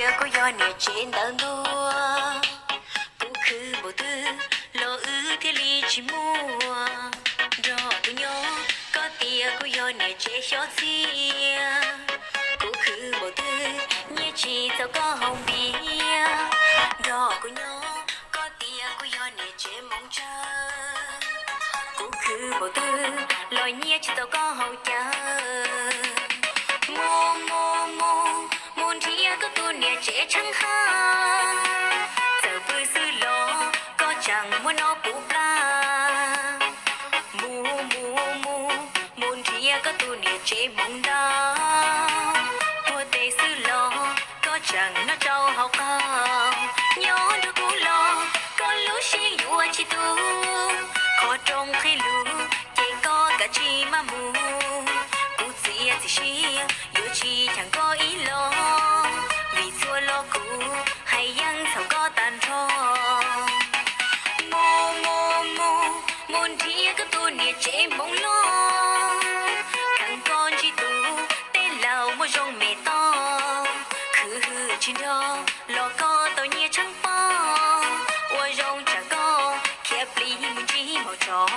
tias kuv yog niam tsev ntawv ntua, kuv khwv npaum twg los wb thiaj li tsis muaj. Nrog kuv nyob, koj tias kuv yog niam tsev xyob txhiab, kuv khwv npaum twg nyiaj tsis txaus koj haus npias. Nrog kuv nyob, koj tias kuv yog niam tsev moov tsawg, kuv khwv npaum twg los nyiaj tsis txaus koj haus cawv. Mus, mus, mus, mus nrhiav koj tus niam tsev tsheeb hab, txawm pw xwb los koj tseem muab noj puv plag. Mus, mus, mus, mus nrhiav koj tus niam tsev moov ntau, puag tes xwb los koj tseem noj tsau haus qaug. Nyob nrog kuv los koj lub siab yuav tsis tu, qhov rooj qhib lug ces koj kav tsij maj mus. Kuv txiav txim siab yuav tsis cheem koj ib los, vim txhua lo kuv hais yeej txhaum koj tag nrho. Mus, mus, mus, mus nrhiav koj tus niam tsev moov loj, kheev koj ntsib tus tej laus muaj zoo me toj. Khwv hwm tsis nrog los koj tau nyiaj tsheeb pob, ua zoo tsam koj khiav plig mus ntsib maum tsov.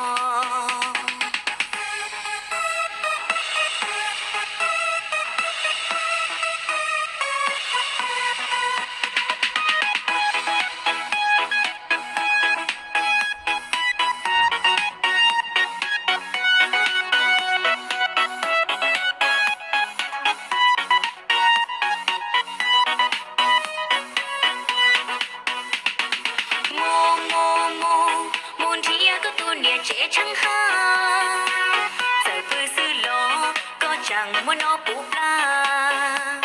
Mus, mus, mus, mus nrhiav koj tus niam tsev tsheeb hab, txawm pw xwb los koj tseem muab noj puv plag.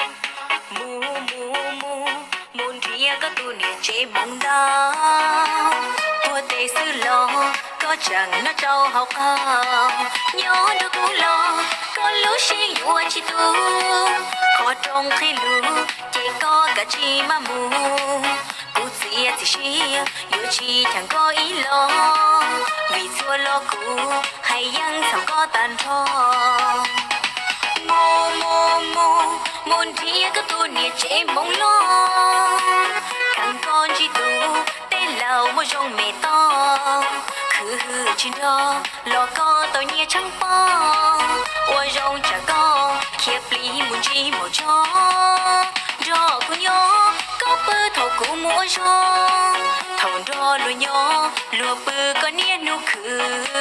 Mus, mus, mus, mus nrhiav koj tus niam tsev moov ntau, puag tes xwb los koj tseem noj tsau haus qaug. Nyob nrog kuv los koj lub siab yuav tsis tu, qhov rooj qhib lug ces koj kav tsij maj mus. Kuv txiav txim siab yuav tsis cheem koj ib los, vim txhua lo kuv hais yeej txhaum koj tag nrho. Mus, mus, mus, mus nrhiav koj tus niam tsev moov loj, kheev koj ntsib tus tej laus muaj zoo me toj. Khwv hwm tsis nrog los koj tau nyiaj tsheeb pob, ua zoo tsam koj khiav plig mus ntsib maum tsov. Nrog kuv nyob koj pw thaum kuv mus ua zog, thaum nrog luag nyob luag pw koj niaj hnub khwv,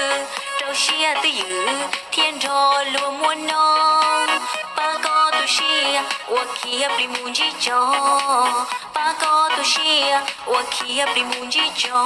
rau siab twj ywm thiaj nrog luag muaj noj. Pab koj tu siab uas khiav plig mus ntsib tsov, pab koj tu siab uas khiav plig mus ntsib tsov.